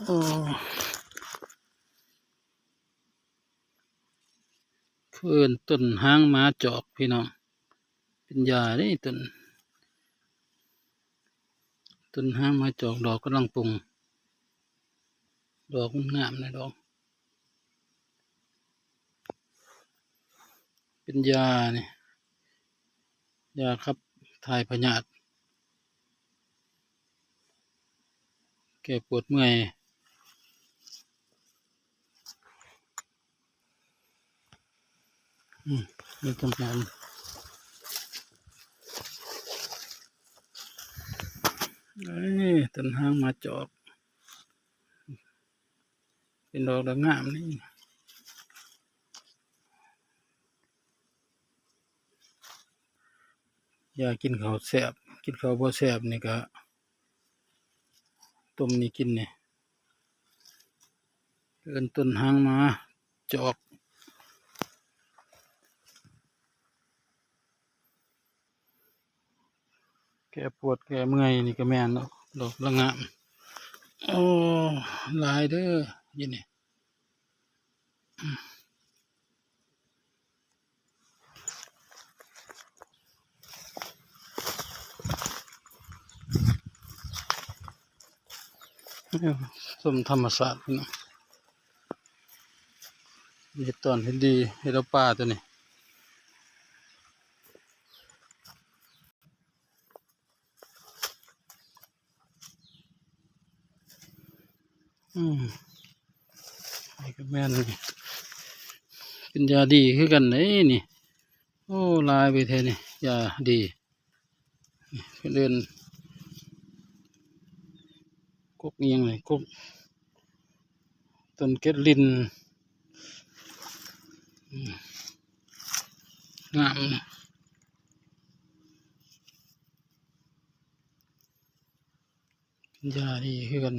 ໂອ້ ເອີ້ນຕົ້ນຫາງໝາຈອກພີ່ນ້ອງ ເປັນຢາເດ້ຕົ້ນ ຕົ້ນຫາງໝາຈອກ ດອກກຳລັງປົ່ງ ດອກມັນງາມນະ ດອກ ເປັນຢານີ້ ຢາຂັບຖ່າຍພະຍາດ ແກ້ປວດເມື່ອຍ. ອືມ ມີກຳແພງ ເອີ ຕົ້ນຫາງໝາຈອກ ເປັນດອກ ດອກງາມນີ້ ຢາກິນເຂົ້າແຊບ ກິນເຂົ້າບໍ່ແຊບນີ້ກະ ຕົ້ມນີ້ກິນນີ້ ເອີ້ນຕົ້ນຫາງໝາຈອກ ແກ້ປວດແກ້ເມື່ອຍນີ້ກະແມ່ນເນາະ ດອກລະງາມ. ໂອ້ ຫຼາຍເດີຢູ່ນີ້. ຊົມທຳມະຊາດເນາະ ເຫັດຕອນເຫັດດີ ເຫັດເອົາປ່າໂຕນີ້. ອືມ ນີ້ກະແມ່ນ ເປັນຢາດີຄືກັນເດ້ນີ້. ໂອ້ ຫຼາຍເວີຍແທ້ນີ້ ຢາດີ. ນີ້ເພິ່ນເອີ້ນກົກອີ່ຫຍັງນີ້ ກົກ ຕົ້ນເກັດລິນ ອືມ ງາມ. ຢາດີຄືກັນ